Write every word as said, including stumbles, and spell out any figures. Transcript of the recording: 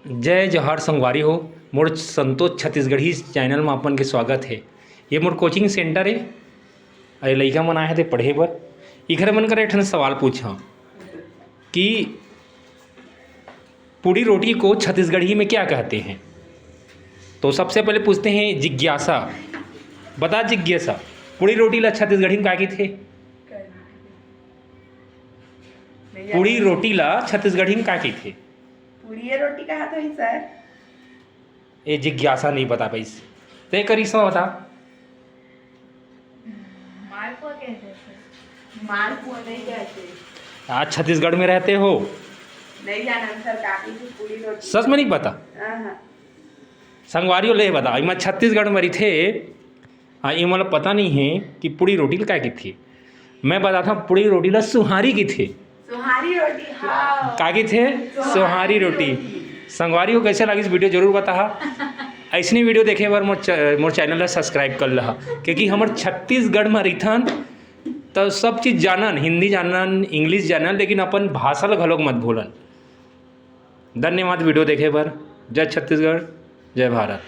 जय जोहार संगवारी हो, मोर संतोष छत्तीसगढ़ी चैनल म अपन के स्वागत हे। ये मोर कोचिंग सेंटर हे। अरे लइका मन आए हे ते पढ़े बर। इखर मन कर एक ठन सवाल पूछा कि पूड़ी रोटी को छत्तीसगढ़ी में क्या कहते हैं? तो सबसे पहले पूछते हैं जिज्ञासा। बता जिज्ञासा, पूड़ी रोटी ला छत्तीसगढ़ी में का कहिथे? पूड़ी रोटी ला छत्तीसगढ़ी में का कहिथे? पूड़िए रोटी कहा तो ही सर। ये जिज्ञासा नहीं बता पाइस, ते करिस बता। मालपुआ कहते हैं। मालपुआ नहीं कहते। आज छत्तीसगढ़ में रहते हो? नहीं जानन सर, काकी की पूड़ी रोटी। सच में नहीं पता? हाँ, हाँ। संगवारी हो ले बता, मैं छत्तीसगढ़ में रहिथे। हाँ, ये मतलब पता नहीं है कि पूड़ी रोटी ला का कहिथे। मैं बताता हूँ, पूड़ी रोटी ला सुहारी कहिथे। सुहारी रोटी, हाँ। का कहिथे? सुहारी रोटी। संगवारी हो, कैसे लागिस वीडियो, जरूर बताहा। ऐसनी वीडियो देखे बर मोर च-, मोर चैनल ला सब्सक्राइब कर लहा, क्योंकि हमर छत्तीसगढ़ में रहिथन त सब चीज जानन, हिंदी जानन, इंग्लिश जानन, लेकिन अपन भाषा ला घलोक मत भूलन। धन्यवाद वीडियो देखे बर। जय छत्तीसगढ़, जय भारत।